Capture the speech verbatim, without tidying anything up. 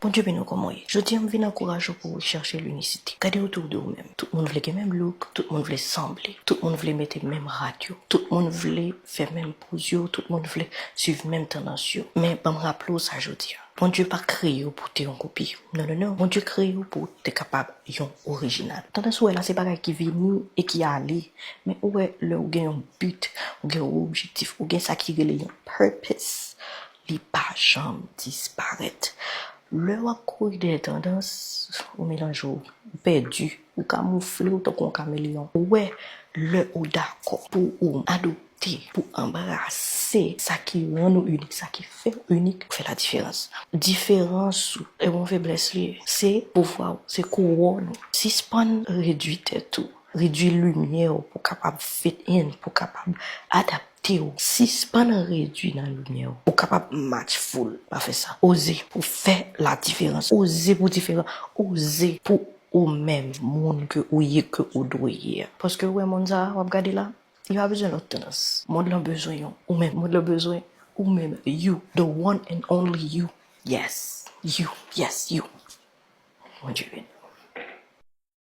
Bondye beni w, kòman w ye? Jodi a m vin ankouraje w pou w chèche linisite. Gade otou de w menm. Tout moun vle gen menm look, tout moun vle sanble, tout moun vle mete menm rad yo, tout moun vle fè menm poz yo, tout moun vle swiv menm tandans yo. Men ban m raple w sa jodi a. Bondye pa kreye w pou w te yon kopi. Non, non, non. Bondye kreye w pou w te kapab yon orijinal. Tandans ou wè la se bagay ki vini e ki ale. Men ou wè lè ou gen yon but, ou gen yon objektif, ou gen sa ki rele yon purpose, li pa janm disparèt. Lè w ap kouri dèyè tandans, ou melanje w, ou pèdi, ou kamoufle w tankou yon kameleyon. Ou wè, lè ou dakò pou ou adopte, pou anbrase sa ki rann ou inik, sa ki fè w inik, ou fè ladiferans. Diferans ou, e yon feblès li ye, se pouvwa w, se kouwòn ou. Sispann redui tèt ou, redui limyè w pou w kapab fit in, pou w kapab adapte w. Sispann redui nan limyè w pou w kapab match foul. Pa fè sa. Oze pou w fè ladiferans. Oze pou w diferan. Oze pou ou menm, moun ke ou ye, ke ou dwe ye. Paske ou wè moun sa a w ap gade la, li pa bezwen lòt tandans. Mond lan bezwen yon ou menm. Mond lan bezwen ou menm. You, the one and only you. Yes, you, yes, you. Bondye beni.